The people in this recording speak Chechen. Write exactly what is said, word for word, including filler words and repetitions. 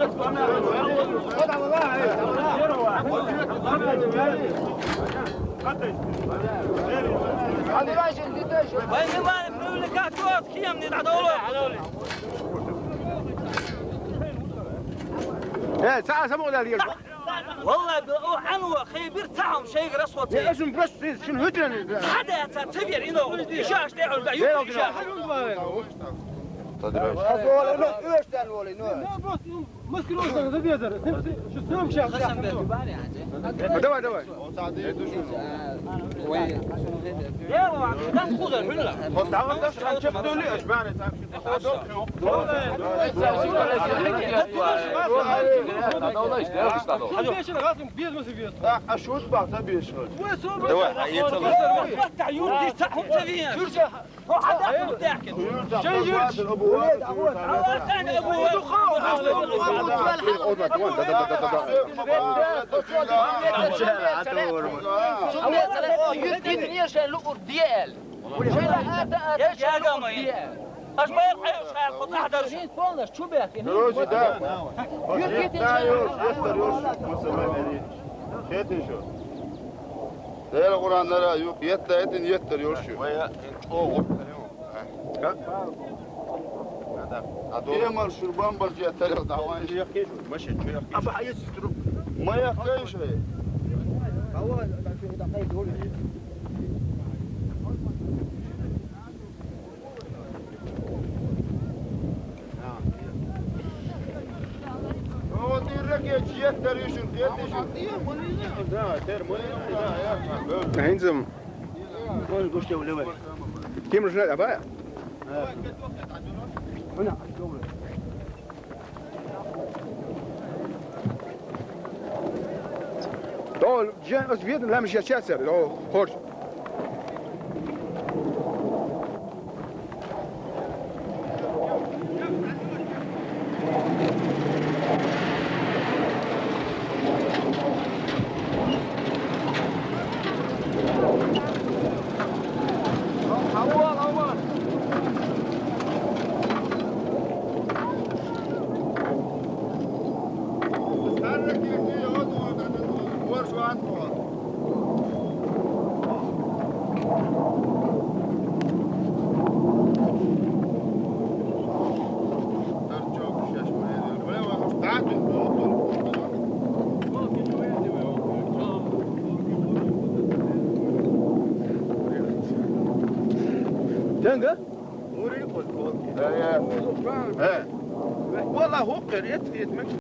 Вай, внимание, привлекать вас, кем не надо. Э, саӀа самоудар. Валлай, бе, о, хӀанз ва, хай бир ца хӀама шайгара расход. Не, ца. Шун просто, шун хӀуьтӀран. Хьада ца, ца вер, ино, иша аш тӀе Ӏурда, ю, иша. Аз ола, ну, оьштан воли, ну. Да, просто, ну, маскировка, да, да, да. Что, что вообще? Ну, давай, давай. Е, ва, дан хузар, хӀуьлла. Вот, давай, давай, давай. Без маси, без. А, а шут бахта беш. Давай, а это вот. Юрча, хӀунца вен. Юрча. Хьо хьада хӀунца вен. Шей юрч. О, юрт гитне шей луъур диэл. Шей ла ата ата шей луъур диэл. Аш ма ял хьайр шайр хо тахдар. Жин полнаш чу бехи. Короче, да. Юрт гитне шей. Хетин шо. Дела Къуръан нара юк, етта этин еттар ёршу. Вая, э, чӀогӀа. Как? А, да. А, да. Эмар шурбан баржа тарел давай. Чу яхкеш, машин чу яхкеш. Аба, а если струп? Моя кайша. Ава, да, чу да кай дори. Вот и ракет, еттар юшун, еттар юшун. Да, тер, мы, да, я. Хинзим. Ким рушна, аба? Дол, жен, аз вед лам жа часар, дол, хорж. Тенга? Э, э. Валла, хӀокхер, эт, эт, мекш.